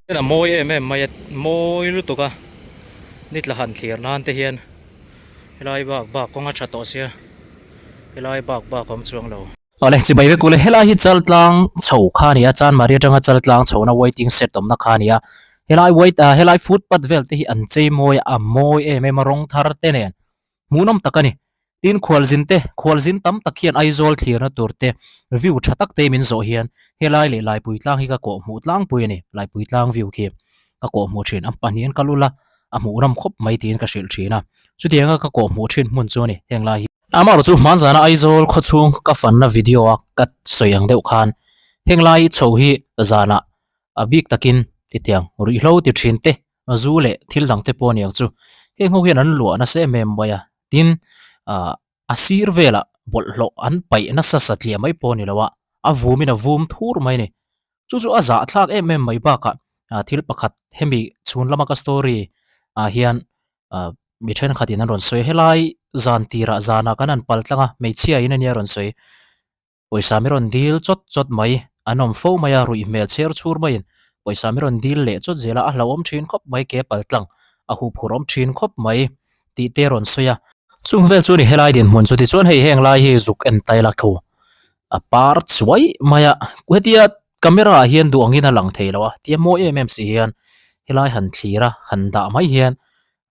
A mawi em em mai a, mawi lutuk a, ni tla han thlir nan te hian helai bak bak kawng a tha tawh sia, helai bak bak a awm chuang lo. Awle, chibai vek ule, helai hi chal tlang chho kha a ni a, Chanmari atanga chal tlang chhohna waiting shed awmna kha a ni a, helai wait ah helai footpath vel te hi an chei mawi a, a mawi em em a rawng thar te nen hmuhnawm tak a ni. Tin, khualzin te, khualzin tam tak hian Aizawl thlirna tur te, view tha tak te min zawh hian helai leh Laipui tlang hi ka kawh hmuh tlangpui a ni. Laipui tlang view khi ka kawh hmuh thin. A pahnihin kal ula, a hmuh ram khawp mai tiin ka hrilh thin a. Chutianga ka kawh hmuh thin hmun chu a ni heng lai hi. Amaherawhchu hmanzana Aizawl khawchhung ka fanna video a ka sawi ang deuh khan heng lai chho hi zanah a bik takin titiang ruihhlo ti thin te zu leh thil dang te pawh a ni ang chu. Heng ho hian an luah nasa em em mai a, tin ah a sir velah bawlhhlawh an paih nasa satliah mai pawh a ni lo a, a vumin a vum thur mai a ni. Chu chu a zahthlak em em mai bakah ah thil pakhat hemi chhun lama ka story ah hian ah mi thenkhatin an rawn sawi a, helai zan tirah zanah kan han pal tlang a, hmeichhia in ania a rawn sawi. Pawisa mi rawn dil chawt chawt mai, an awm fo mai a, ruih hmel chher chhur maiin pawisa mi rawn dil leh chawt zel a, a hlauhawm thin khawp mai, ke pal tlang a huh phur awm thin khawp mai tih te rawn sawi a. Chung vel chu ni helai dinhmun chu tichuan hei heng lai hi zuk en tai la thu a par chuai mai a, hetia camera ah hian duh angin a lang thei lo a, tia mawi em em si hian helai han thlir a, han dah mai hian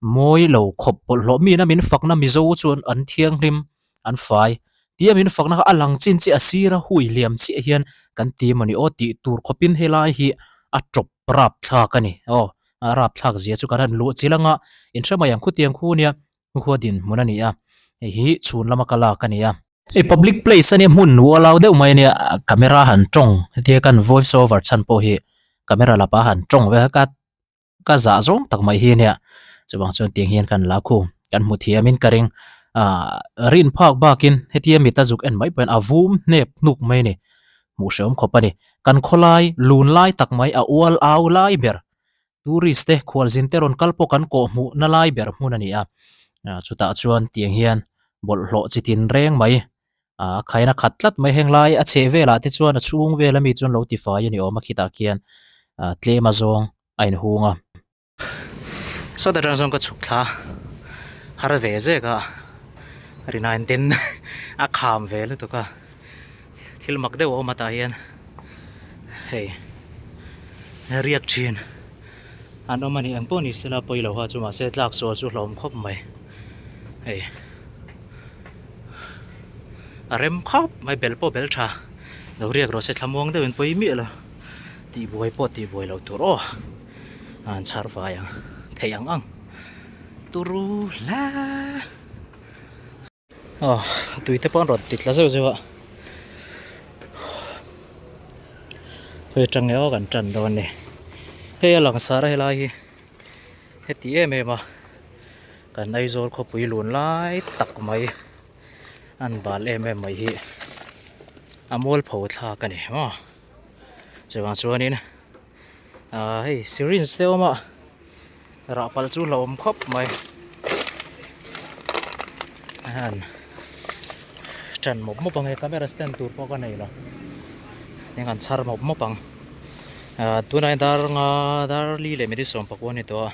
Mawi lo khawp bawlhhlawh mi ina min fakna Mizo chuan an thianghlim, an fai. Tia min fakna kha a lang chin chiah a sira hui liam chiah hian kan ti emaw ni aw tih tur khawpin helai hi a tawp rapthlak a ni. Aw, a rapthlak zia chu kan han luh chil anga inhre mai ang khutiang khu nia khua dinhmun a ni a, hei hi chhun lama ka lak a ni a. Hei public place a nia hmun ualau deuh mai a nia camera han tawng hetia kan voice over chhan pawh hi camera lapa han tawng vek a ka Ka zah zawng tak mai hi ania chuvang chuan tiang hian kan la khu kan hmu thiam in ka ring ah rin phak bakin hetia mita zuk en mai pawhin a vum hnep hnuk mai a ni hmuh hrehawm khawp a ni kan khawlai lun lai tak mai a ual au lai ber tourist te khualzin te rawn kal pawh kan kawh hmuh na lai ber hmun a ni a chutah chuan tiang hian bawlhhlawh chi tin reng mai A khaina khat tlat mai heng lai a chheh velah te chuan a chhung vel ami chuan lo tifai a ni awm a khitah khian ah tlem a zawng a inhung a. Sawt atang chuan ka chhuk thla har ve zek a rinain den a kham ve lutuk a thil mak deuh a awm a tah hian hei riak thin an awm a ni engpawh ni sela pawi lo ha chu mahse tlak sual chu hlawm khawp mai hei. A rem khawp mai bel pawh bel tha lo riak rawh se thlamuang deuhin pawi miah lo tihbuai pawh tihbuai loh tur aw a an chhar fai ang theih ang ang turu hle aw tui te pawh an rawn ti tla zeuh zeuh a hei atang nge aw kan tan dawn a ni hei a langsar a helai hi heti em em a. Kan Aizawl khawpui lun lai tak mai an bal em em mai hi a mualpho thlak a ni maw chuvang chuanin ah hei syringe te a awm a rah palh chu hlauhawm khawp mai a han ṭan mawp mawp ang e camera stand tur pawh ka nei lo eng an chhar mawp mawp ang ah tunah hian dar nga dar li leh minute sawmpakua a ni tawh a.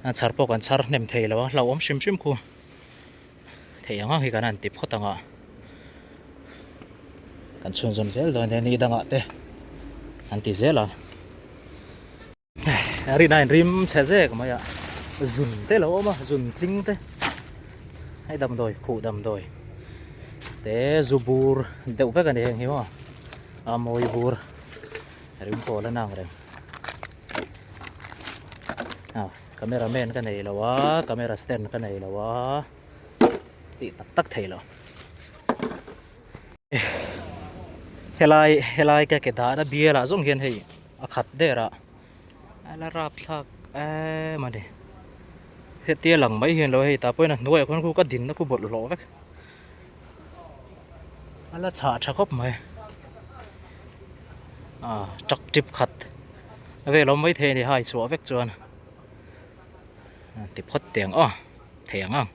A chhar pawh kan chhar hnem thei lo a hlauhawm hrim hrim khu theih ang ang hi kan han ti phawt ang a kan chhunzawm zel dawn nia ni dangah te an ti zel a rina in rim chhe zek mai a zun te lo awm a zun tling te hei damdawi khuh damdawi te zu bur deuh vek a ni heng hi maw a mawi bur rim pawh la nang reng. Ah camera man ka nei lo a camera stand ka nei lo a tih tak tak thei lo helai helai ka ke dahna bial ah zawng hian hei a khat der a a la rap thlak em a ni hetia lang mai hian lo hei tah pawhin a hnuaiah khuan khu ka dinna khu bawlhhlawh vek. A la chhah tha khawp mai ah truck tip khat vel awm mai thei a ni hai chhuah vek chuan ti phawt teh ang aw thei ang ang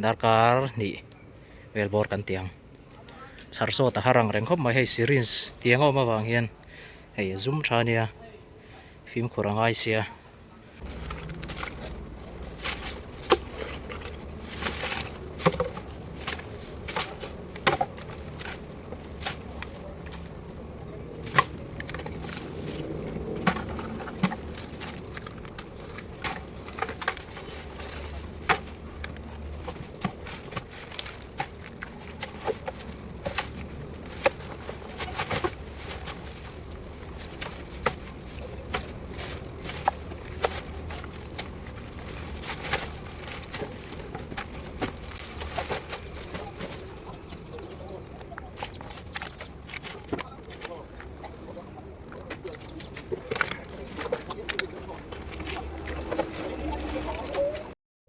darkar hnih vel bawr kan ti ang chhar sawt a har ang reng khawp mai hei syringe tiang a awm avang hian hei a zum tha ania. Fimkhur a ngai sia.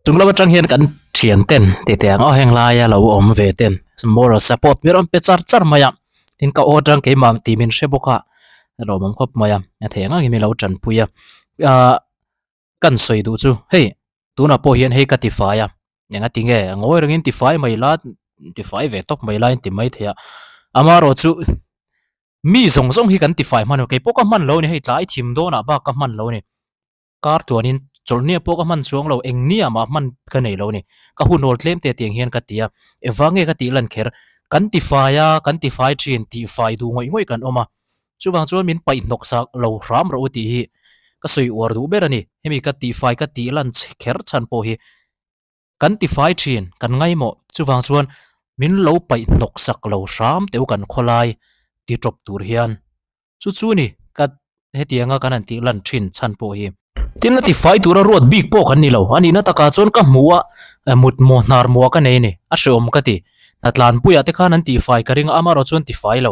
Chung lam atang hian kan thian ten ti teh ang aw heng laia lo awm ve ten moral support mi rawn pe char char mai a tin ka aw atang keimah tih min hre bawk a a lawmawm khawp mai a a theih ang angin min lo tanpui a ahh kan sawi duh chu hei tunah pawh hian hei ka ti fai a eng a ti nge a ngawi rengin ti fai mai la ti fai ve tawp mai la in ti mai thei a amaherawh chu mi zawng zawng hi kan ti fai hman lo keipawh ka hman lo a ni hei tlai thim dawnah bak ka hman lo a ni. Kar tluanin chawlhnia pawh ka hman chuang lo, eng nia mah hman ka nei lo a ni. Ka hun awl tlem te tiang hian ka ti a, eva nge ka tih lan kher, kan ti fai a, kan ti fai thin, tih fai duh ngawih ngawih kan awm a. Chuvang chuan min paih hnawk sak lo hram rawh u tih hi ka sawi uar duh ber a ni. Hemi ka tih fai ka tih lan kher chhan pawh hi kan ti fai thin, kan ngaimawh. Chuvang chuan min lo paih hnawk sak lo hram teh u kan khawlai ti tawp tur hian. Chu chu ni, ka hetianga kan han tih lan thin chhan pawh hi. Tin, a tifai tura ruat bik pawh kan ni lo. A nihna takah chuan ka hmu a, mut maw hnar maw ka nei a ni. A hrehawm ka ti. Hnatlanpuiah te khan an tihfai ka ring a, amaherawh chuan tifai lo.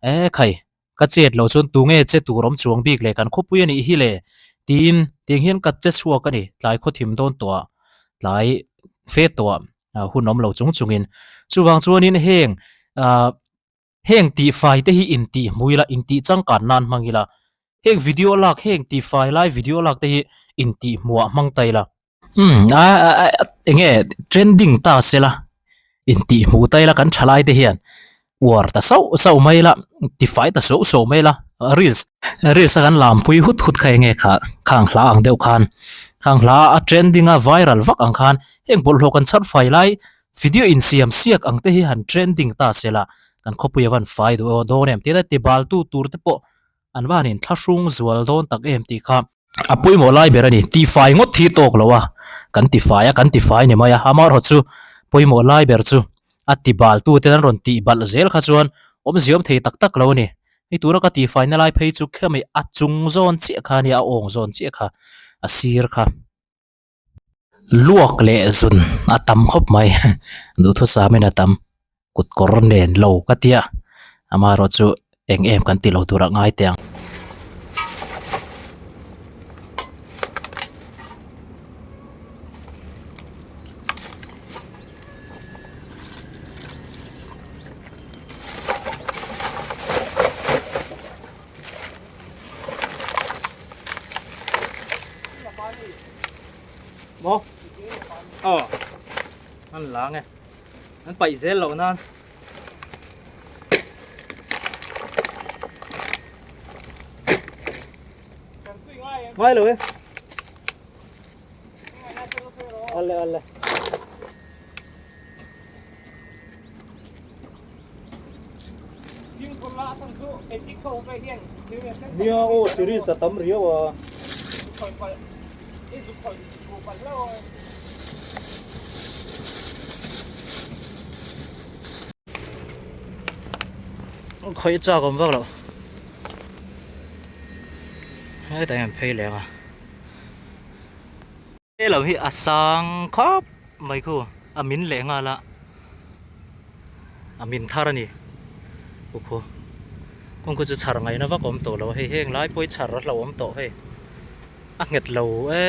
E khai, ka chet loh chuan tunge che tur awm chuang bik le, kan khawpui a nih hi le tiin tiang hian ka che chhuak a ni. Tlai khawthim dawn tawh ah, tlai fe tawh ah hun awm lo chung chungin. Chuvang chuanin heng ah. Heng tihfai te hi intih hmu ila, intih changkan nan hmang ila, heng video lak, heng tihfai lai video lak te hi intih hmuah hmang ta ila. Umm a a enge trending ta sela, intih hmuh ta ila kan thalai te hian uar ta sauh sauh mai ila, tifai ta sauh sauh mai ila, reels reels a kan lampui hut hut kha enge kha khang hla ang deuh khan, khang hla a trending a viral vak ang khan heng bawlhhlawh kan chhar fai lai Video insiam siak ang te hi han trending ta se la, kan khawpui a van fai duh aw dawn em? Tia ti bal tu tur te pawh an va han inthlahrung zual dawn tak em tih kha a pawimawh lai ber a ni. Tifai ngawt hi tawk lo a, kan tifai a, kan tifai ni mai a, amaherawh chu pawimawh lai ber chu a ti bal tu ten an rawn tih balh zel kha chuan awmzia awm thei tak tak lo a ni. Hei tuna ka tihfaina lai phei chu khemi a chung zawn chiah kha a nia, a awng zawn chiah kha, a sir kha. Luak leh zun a tam khawp mai duhthusam in a tam kut kawr nen lo ka tia amaherawh chu eng em kan ti lo tur ah ngai teh ang. Maw? Aw. An lang e. An paih zel loh nan. Ngai lo e. Alle alle. Nia aw series a tam riau a. Khawih chak awm vak loh. Hetah hian phei leng a. He lam hi a sang khawp mai khu a min leh nghal a a min thar a ni khu kawng khu chu chhar ngaihna vak a awm tawh lo a hei heng lai pawh hi chhar a hlauhawm tawh hei a nghet lo e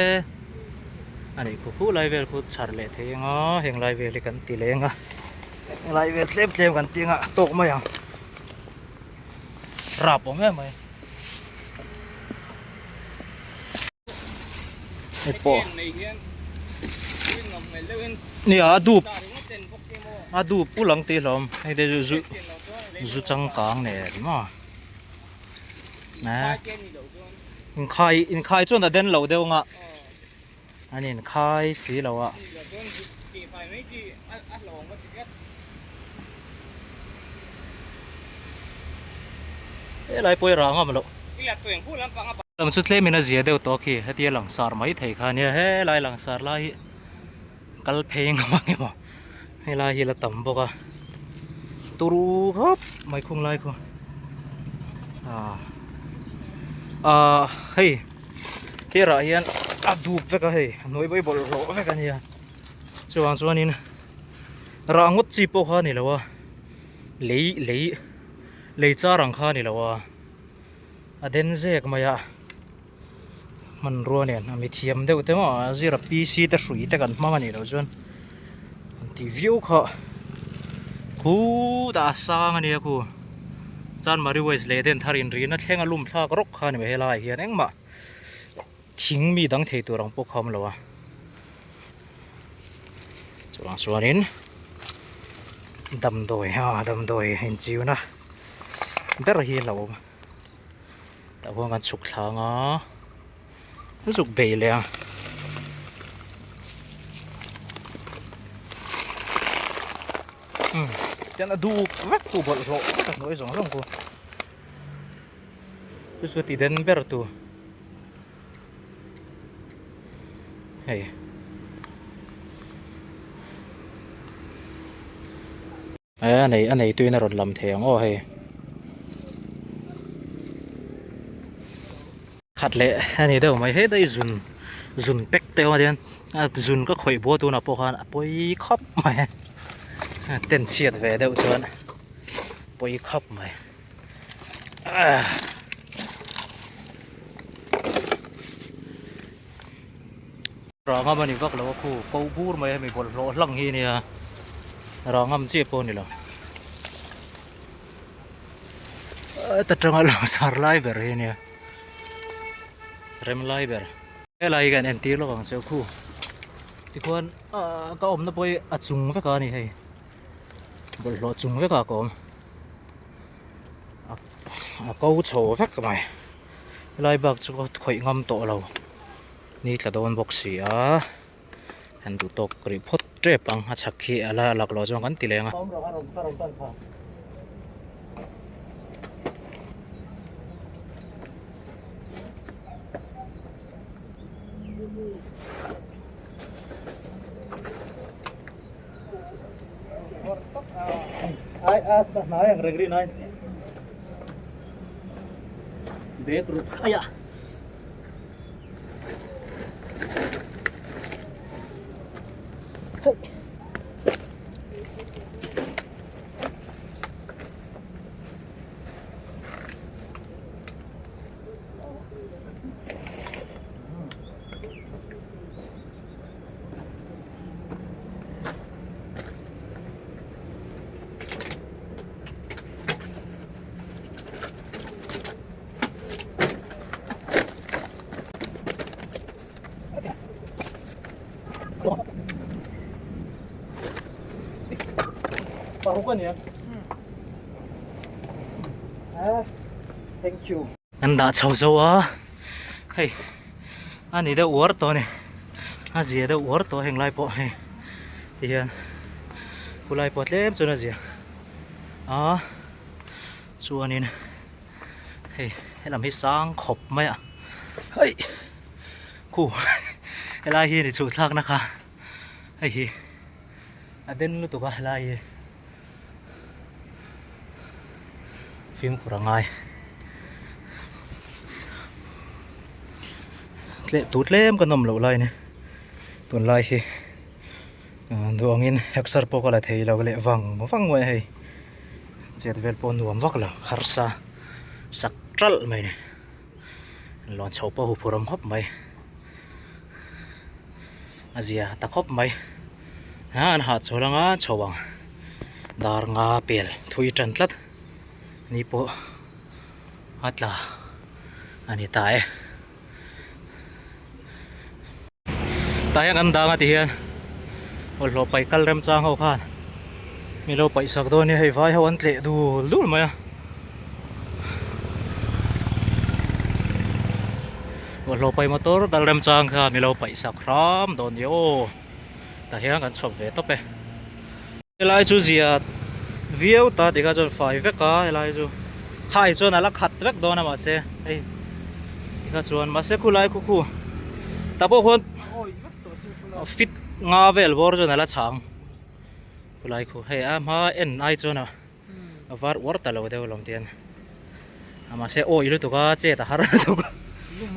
a nih khu khu lai vel khu chhar leh thei ang a heng lai vel hi kan ti leng a heng lai vel tlem tlem kan ti ang a tawk mai ang rap awm em mai. Hei pawh nia a dup a dup pul ang tih hlawm hei te chu zu zu changkang nen maw eh. Inkhai inkhai chuan a den lo deuh anga an inkhai si lo a. Helai pawh i rah ngam loh. Lam chu tlem in a zia deuh tawh khi hetia langsar mai thei kha ania helai langsar lai hi kal phei ngam ang emaw helai hi la tam bawk a turu khawp mai khung lai khu ah ah hei tirah hian a dup vek a hei a hnuai pawh hi bawlhhlawh vek a nia chuvang chuanin rah ngawt chi pawh kha a ni lo a lei lei lei char ang kha a ni lo a a den zek mai a. Hmanrua nen a mithiam deuh te maw a zira PC te hrui te kan hmang a nih loh chuan an tih viau kha khutah a sang a nia khu Chanmari West leh den thar inrihna thleng a lum thlak rawk kha a ni mai helaiah hian engmah thing mi dang thei tur ang pawh kha a awm lo a chuvang chuanin damdawi a damdawi inchiuna ber hi a hlauhawm. Tah huan kan chhuk thlang a zuk bei leh a umm tian a duk vek tu bawlhhlawh vek a hnuai zawng zawng khu chu chu ti den ber tu hei. A nei a nei tuin a rawn lam thei ang aw hei khat leh a ni deuh mai heta i zun zun pack te awm a tihian a zun ka khawih buai tunah pawh khan a pawi khawp mai a ten chhiat ve deuh chuan pawi khawp mai ah. Rangam a ni vak lo a khu ko bur mai a hemi bawlhhlawh hlang hi a nia rangam chiah pawh a ni lo heta tanga langsar lai ber hi a nia rem lai ber helai hi kan entir lawk ang che khu tikhuan ahh ka awmna pawh hi a chung vek a ni hei bawlhhlawh chung vek ah ka awm a ko chho vek mai helai bak chu ka khawih ngam tawh lo. Ni tla dawn bawk si a an duh tawk rih phawt tep ang a chhak khi a la lak loh chuan kan ti leng a. Bag ruk aiah. An dah chho zo a hei a ni deuh uar tawh a ni a zia deuh uar tawh heng lai pawh hei tihian khulai pawh tlem chuan a zia a chuanin. Hei helam hi sang khawp mai a hei khu helai hi ni chhuh thlak na kha hei hi a den lutuk a helai hi fimkhur a ngai tleh tu tlem ka nawm loh lai ni tunlai hi duh angin exer pawh ka la thei lo leh vang vang mai a hei. Chet vel pawh nuam vak lo harsa sak ṭalh mai ni lawn chho pawh huphurh awm khawp mai a zia ta khawp mai a an hahchawl anga chho ang dar nga pel thui ṭan tlat ni pawh a tla a ni ta e. Tah hian kan dang a ti hian bawlhhlawh paih kal remchang ho khan mi lo paih sak dawn nia hei vai ho an tleh dul dul mai a. Bawlhhlawh paih motor kal remchang kha mi lo paih sak hram dawn ni aw tah hian kan chhawp ve tawp e. Helai chu zia viau ta tikha chuan fai vek a helai chu hai chuan a la khat vek dawn a mahse hei tikha chuan mahse khulai khu khu tah pawh khuan fit nga vel bawr chuan a la chhang khulai khu hei a hma en ai chuan a. A var uar ta lo deuh alawm tian a mahse awi lutuk a chet a har lutuk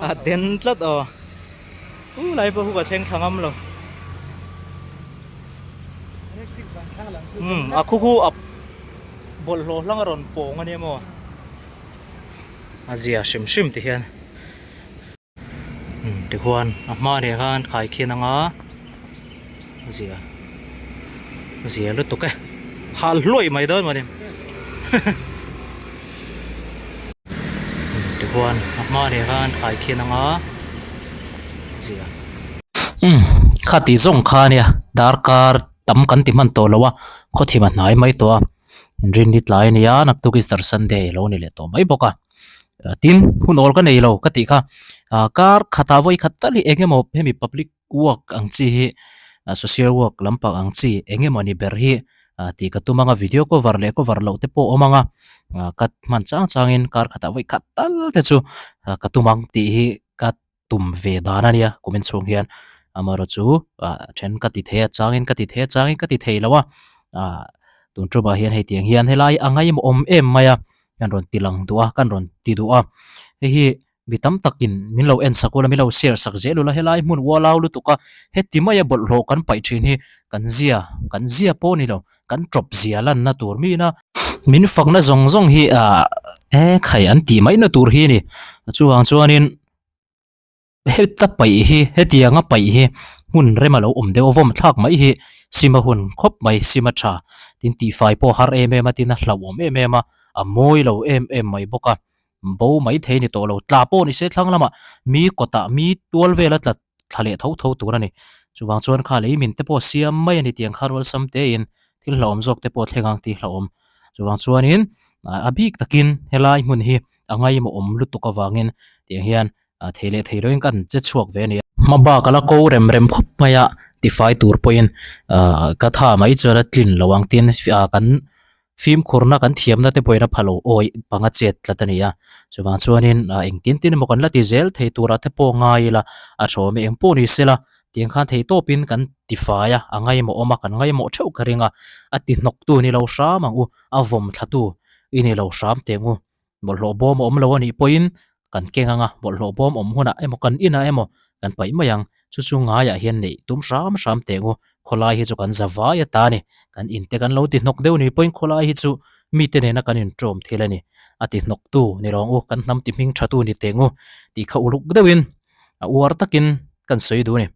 a den tlat aw u lai pawh hu ka thleng thla ngam lo umm a khu khu a bawlhhlawh hlang a rawn pawng a nia maw a zia hrim hrim ti hian. Tikhuan a hma nen khan khai khian anga zia zia lutuk e hal hluai mai dawn mawni tikhuan a hma nen khan khai khian anga zia. Umm khati zawng kha ania darkar tam kan ti hman tawh lo a khawthim a hnai mai tawh a inrinni tlai ania naktuk Easter Sunday a lo ni leh tawh mai bawk a. Tin, hun awl ka nei lo ka tih kha kar khatah vawi khat tal hi eng emaw hemi public work ang chi hi social work lampang ang chi eng emaw ni ber hi tih ka tum ang a video cover leh cover loh te pawh a awm ang a ka hman chang changin kar khatah vawi khat tal te chu ka tum ang tih hi ka tum ve dan a nia kumin chhung hian amaherawh chu ah then ka ti thei a changin ka ti thei a changin ka ti thei lo a ah tun tumah hian hei tiang hian helai a ngaimawh awm em mai a kan rawn ti lang duh a kan rawn ti duh a hei hi mi tam takin min lo en sak ula min lo share sak zel ula helai hmun ualau lutuk a heti maia bawlhhlawh kan paih thin hi kan zia kan zia pawh a ni lo kan tawp zia lanna tur mina min fakna zawng zawng hi ah e khai an tih mai na tur hi a ni chuvang chuanin heta paih hi hetianga paih hi hmun rem a lo awm deuh a vawm thlak mai hi sim a hun khawp mai sim a tha tin tihfai pawh a har em em a tin a hlauhawm em em a a mawi lo em em mai bawk a bo mai thei a ni tawh lo tla pawh ni se thlang lamah mi kawtah mi tual vela tla thla leh tho tho tur a ni chuvang chuan kha lei min te pawh siam mai a ni tiang khan awlsam te in thil hlauhawm zawk te pawh thleng ang tih hlauhawm chuvang chuanin a bik takin helai hmun hi a ngaimawh awm lutuk avangin tiang hian thei leh thei loin kan che chhuak ve a ni. Hma bak a la ko rem rem khawp mai a tifai tur pawhin ah ka tha mai chuan a tlin lo ang tin ah kan fimkhurna kan thiamna te pawhin a pha lo awi panga chet tlat a ni a chuvang chuanin ah engtin tin emaw kan la ti zel thei turah te pawh ngai ila a tha awm e engpawh ni sela tiang khan thei tawpin kan tifai a a ngaimawh awm a kan ngaimawh theuh ka ring a a ti hnawk tu ni lo hram ang u a vawm thla tu i ni lo hram teh ang u. Bawlhhlawh bawm a awm lo a nih pawhin kan keng ang a, bawlhhlawh bawm awm hunah emaw kan inah emaw kan paih mai ang. Chu chu ngaiah hian neih tum hram hram teh ang u. Khawlai hi chu kan za vai a ta a ni. Kan inte kan lo ti hnawk deuh ni pawhin khawlai hi chu mite nena kan inṭawm thil a ni. A ti hnawktu ni lo ang u, kan hnam ti hming ṭhatu ni teh ang u tih kha uluk deuhin a uar takin kan sawi duh a ni.